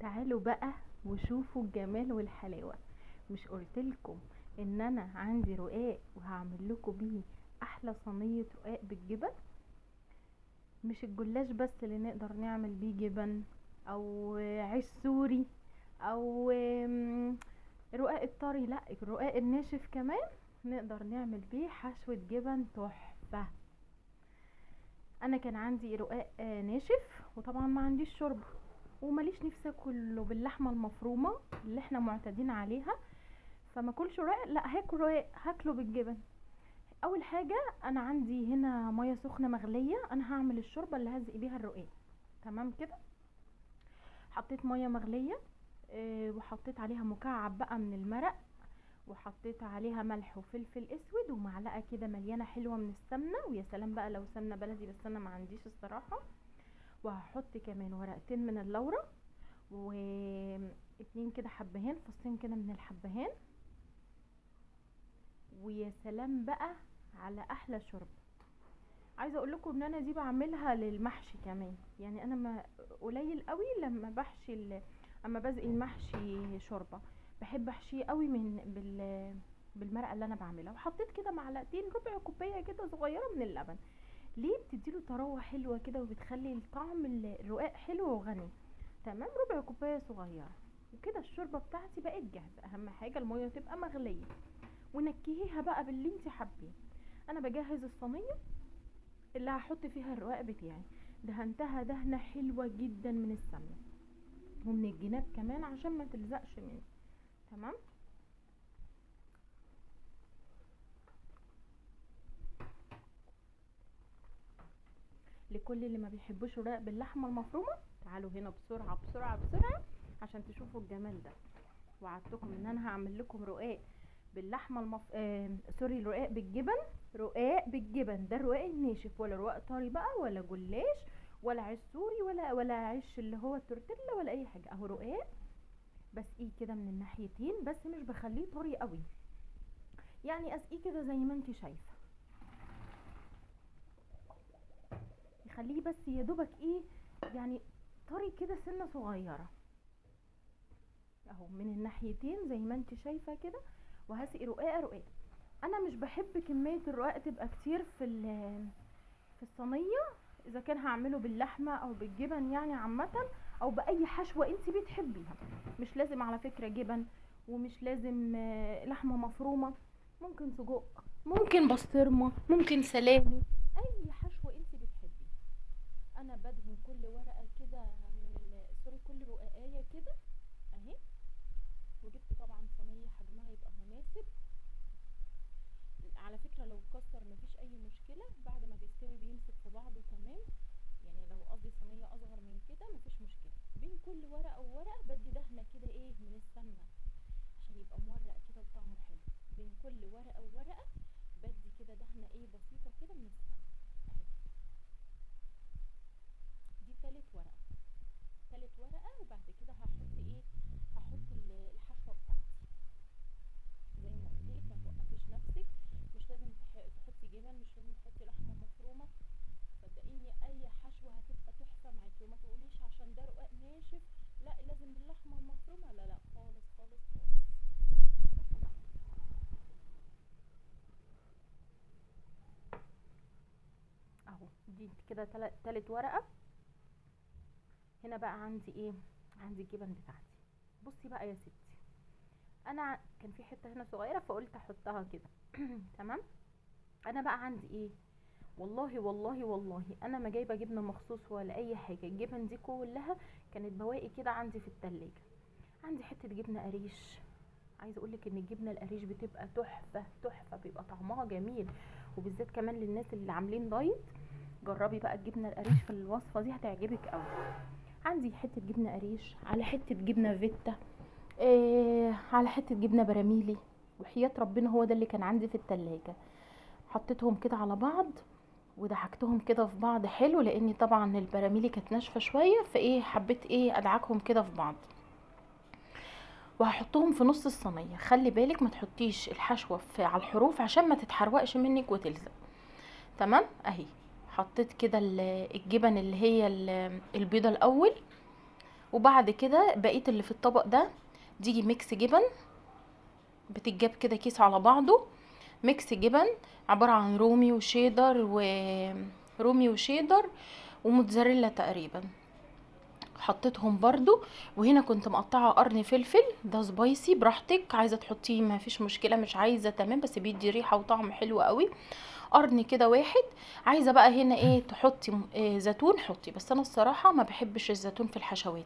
تعالوا بقى وشوفوا الجمال والحلاوة. مش قلتلكم ان انا عندي رقاق وهعمل لكم بيه احلى صينية رقاق بالجبن؟ مش الجلاش بس اللي نقدر نعمل بيه جبن او عيش سوري او رقاق الطري، لا الرقاق الناشف كمان نقدر نعمل بيه حشوة جبن تحفة. انا كان عندي رقاق ناشف وطبعا ما عنديش شوربة ومليش نفسي اكله باللحمة المفرومة اللي احنا معتادين عليها، فما اكلش رقاق، لا هاكل رقاق، هاكله بالجبن. اول حاجة انا عندي هنا مية سخنة مغلية، انا هعمل الشوربة اللي هزق بيها الرقاق. تمام كده، حطيت مية مغلية، وحطيت عليها مكعب بقى من المرق، وحطيت عليها ملح وفلفل اسود ومعلقة كده مليانة حلوة من السمنة، ويا سلام بقى لو سمنة بلدي، بس انا ما عنديش الصراحة. وهحط كمان ورقتين من اللورة واتنين كده حبهان، فصين كده من الحبهان. ويا سلام بقى على احلى شوربة. عايزه اقول لكم ان انا دي بعملها للمحشي كمان، يعني انا ما قليل قوي لما بحشي اما بزقي المحشي شوربة، بحب احشيه قوي من بالمرقه اللي انا بعملها. وحطيت كده معلقتين ربع كوباية كده صغيرة من اللبن. ليه؟ بتديله طراوه حلوة كده وبتخلي الطعم الرقاق حلو وغني. تمام، ربع كوباية صغيرة وكده الشوربة بتاعتي بقت جاهزة. اهم حاجة المية تبقى مغليه، ونكهيها بقى باللي انت حاباه. انا بجهز الصينية اللي هحط فيها الرقاق بتاعي، دهنتها دهنه حلوة جدا من السمنة ومن الجناب كمان عشان ما تلزقش مني. تمام، لكل اللي ما بيحبوش الرقاق باللحمه المفرومه تعالوا هنا بسرعة بسرعة بسرعة عشان تشوفوا الجمال ده. وعدتكم ان انا هعمل لكم رقاق باللحمه المف... سوري، رقاق بالجبن. رقاق بالجبن ده الرقاق الناشف، ولا رقاق طري بقى، ولا جلاش، ولا عيش سوري، ولا عيش اللي هو التورتيلا، ولا اي حاجة. اهو رقاق بسقيه كده من الناحيتين، بس مش بخليه طري قوي، يعني اسقيه كده زي ما انت شايفه، يخليه بس يا دوبك ايه يعني طري كده سنة صغيرة اهو من الناحيتين زي ما انت شايفه كده. وهسقي رقاقه رقاق. انا مش بحب كمية الرقاق تبقى كتير في الصينية، اذا كان هعمله باللحمه او بالجبن يعني عامة، او باي حشوه انت بتحبيها. مش لازم على فكرة جبن، ومش لازم لحمه مفرومه، ممكن سجق، ممكن بسطرمه، ممكن سلامي، اي حشوه انت بتحبيها. انا بدهن كل ورقة كده من سوري، كل رقاقيه كده اهي. وجبت طبعا صينية حجمها يبقى مناسب. على فكرة لو اتكسر مفيش اي مشكلة، بعد ما بيستوي بيمسك في بعضه تمام، يعني لو قصدي صينية اصغر من كده مفيش مشكلة. بين كل ورقة وورقة بدي دهنه كده ايه من السمنة عشان يبقى مورق كده وطعمه حلو. بين كل ورقة وورقة بدي كده دهنه ايه بسيطة كده من السمنة اهي. دي تالت ورقة، تالت ورقة. وبعد كده هحط ايه، هحط الحشوه بتاعتي. زي ما قلت لك ما توقفيش نفسك، مش لازم تحطي جبن، مش لازم تحطي لحمه مفرومه، صدقيني اي حشوه هتبقى تحفة معاكي. وما تقوليش عشان ده رقاق ناشف لا لازم باللحمه المفرومه، لا لا خالص خالص خالص. اهو دي كده تالت ورقة. هنا بقى عندي ايه، عندي الجبن بتاعتي. بصي بقى يا ستي، انا كان في حتة هنا صغيرة فقلت احطها كده. تمام، انا بقى عندي ايه، والله والله والله انا ما جايبه جبنه مخصوص ولا اي حاجة، الجبن دي كلها كانت بواقي كده عندي في التلاجة. عندي حتة جبنه قريش، عايزه اقولك ان الجبنة القريش بتبقى تحفة تحفة، بيبقى طعمها جميل، وبالذات كمان للناس اللي عاملين دايت. جربي بقى الجبنة القريش في الوصفة دي هتعجبك قوي. عندي حتة جبنه قريش، على حتة جبنه فيتا، على حتة جبنه براميلي، وحياة ربنا هو ده اللي كان عندي في التلاجة. حطيتهم كده على بعض ودعكتهم كده في بعض حلو، لان طبعا البراميلي كانت ناشفة شوية، فايه حبيت ايه ادعكهم كده في بعض. وهحطهم في نص الصينية. خلي بالك ما تحطيش الحشوه على الحروف عشان ما تتحرقش منك وتلزق. تمام اهي، حطيت كده الجبن اللي هي البيضة الاول، وبعد كده بقية اللي في الطبق ده دي mix جبن، بتتجاب كده كيس على بعضه، mix جبن عبارة عن رومي وشيدر رومي وشيدر وموتزاريلا تقريبا، حطيتهم برضو. وهنا كنت مقطعه قرن فلفل، ده spicy براحتك، عايزه تحطيه ما فيش مشكلة، مش عايزه تمام، بس بيدي ريحه وطعم حلو قوي. قرن كده واحد. عايزه بقى هنا ايه تحطي زيتون حطي، بس انا الصراحة ما بحبش الزيتون في الحشوات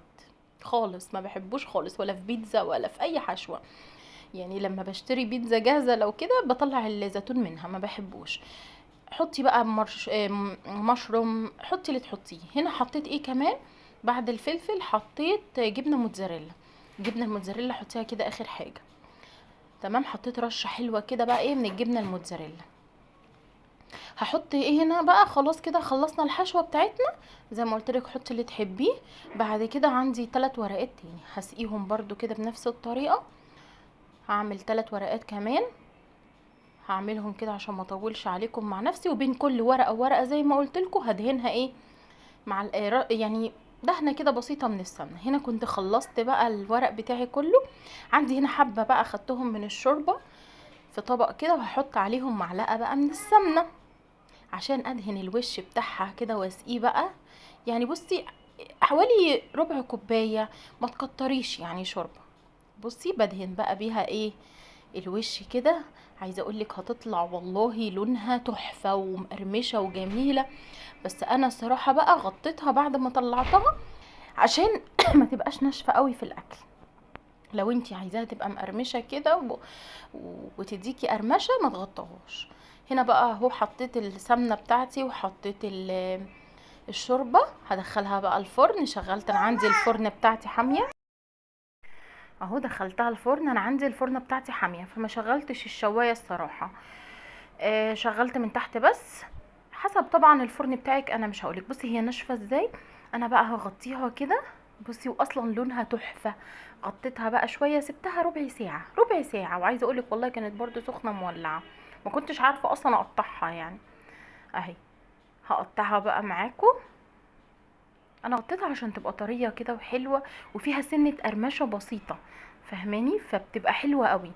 خالص، ما بحبوش خالص، ولا في بيتزا ولا في اي حشوه. يعني لما بشتري بيتزا جاهزة لو كده بطلع الزيتون منها، ما بحبوش. حطي بقى مشروم، حطي اللي تحطيه. هنا حطيت ايه كمان بعد الفلفل؟ حطيت جبنه موتزاريلا. جبنه الموتزاريلا حطيها كده اخر حاجة، تمام. حطيت رشه حلوة كده بقى ايه من الجبنة الموتزاريلا. هحط ايه هنا بقى؟ خلاص كده خلصنا الحشوه بتاعتنا، زي ما قلت لك حطي اللي تحبيه. بعد كده عندي 3 ورقات تاني هسقيهم برضو كده بنفس الطريقة. هعمل 3 ورقات كمان، هعملهم كده عشان ما اطولش عليكم مع نفسي. وبين كل ورقة وورقة زي ما قلت لكم هدهنها ايه مع يعني دهنه كده بسيطة من السمنة. هنا كنت خلصت بقى الورق بتاعي كله. عندي هنا حبه بقى خدتهم من الشوربة في طبق كده، وهحط عليهم معلقه بقى من السمنة عشان ادهن الوش بتاعها كده واسقيه بقى. يعني بصي حوالي ربع كوباية، ما تكتريش يعني شوربة. بصي بدهن بقى بيها ايه الوش كده. عايزه اقولك هتطلع والله لونها تحفة ومقرمشه وجميلة. بس انا الصراحة بقى غطيتها بعد ما طلعتها عشان ما تبقاش ناشفة قوي في الاكل. لو انتي عايزاها تبقى مقرمشه كده وتديكي قرمشه ما تغطيهاش. هنا بقى اهو حطيت السمنة بتاعتي وحطيت الشوربة، هدخلها بقى الفرن. شغلت انا عندي الفرن بتاعتي حامية اهو، دخلتها الفرن. انا عندي الفرن بتاعتي حامية فما شغلتش الشوايه الصراحة، شغلت من تحت بس، حسب طبعا الفرن بتاعك. انا مش هقولك بصي هي ناشفة ازاي. انا بقى هغطيها كده بصي، واصلا لونها تحفة. غطيتها بقى شوية، سبتها ربع ساعة، ربع ساعة. وعايزه اقولك والله كانت برضو سخنة مولعه، ما كنتش عارفه اصلا اقطعها يعني. اهي هقطعها بقى معاكم. انا غطيتها عشان تبقى طرية كده وحلوه وفيها سنة قرمشه بسيطة، فاهماني؟ فبتبقى حلوة قوي،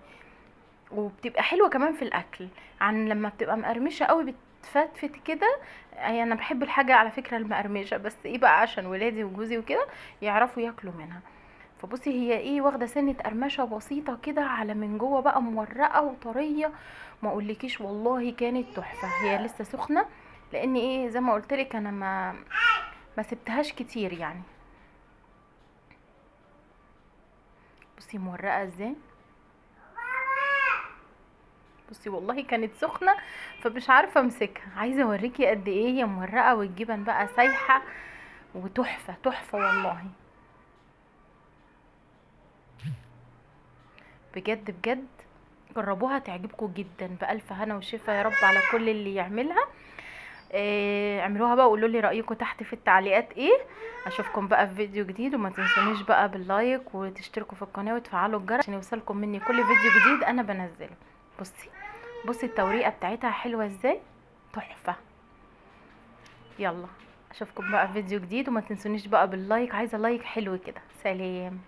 وبتبقى حلوة كمان في الاكل عن لما بتبقى مقرمشه قوي بتفتفت كده. يعني انا بحب الحاجة على فكرة المقرمشه، بس ايه بقى عشان ولادي وجوزي وكده يعرفوا ياكلوا منها. فبصي هي ايه واخده سنة قرمشه بسيطة كده على من جوه بقى مورقه وطريه، ما اقولكيش والله كانت تحفة. هي لسه سخنة لان ايه زي ما قلتلك انا ما سبتهاش كتير يعني. بصي مورقه ازاي، بصي والله كانت سخنة فمش عارفه امسكها. عايزه اوريكي قد ايه هي مورقه، والجبن بقى سايحه وتحفه تحفة والله بجد بجد. جربوها تعجبكم جدا، بألف هنا وشفا يا رب على كل اللي يعملها. اعملوها بقى وقولوا لي رأيكم تحت في التعليقات ايه. اشوفكم بقى في فيديو جديد، وما تنسونيش بقى بال like وتشتركوا في القناة وتفعلوا الجرس عشان يوصلكم مني كل فيديو جديد انا بنزله. بصي بصي التوريقة بتاعتها حلوة ازاي، تحفة. يلا اشوفكم بقى في فيديو جديد، وما تنسونيش بقى بال like، عايزة like حلو كده. سلام.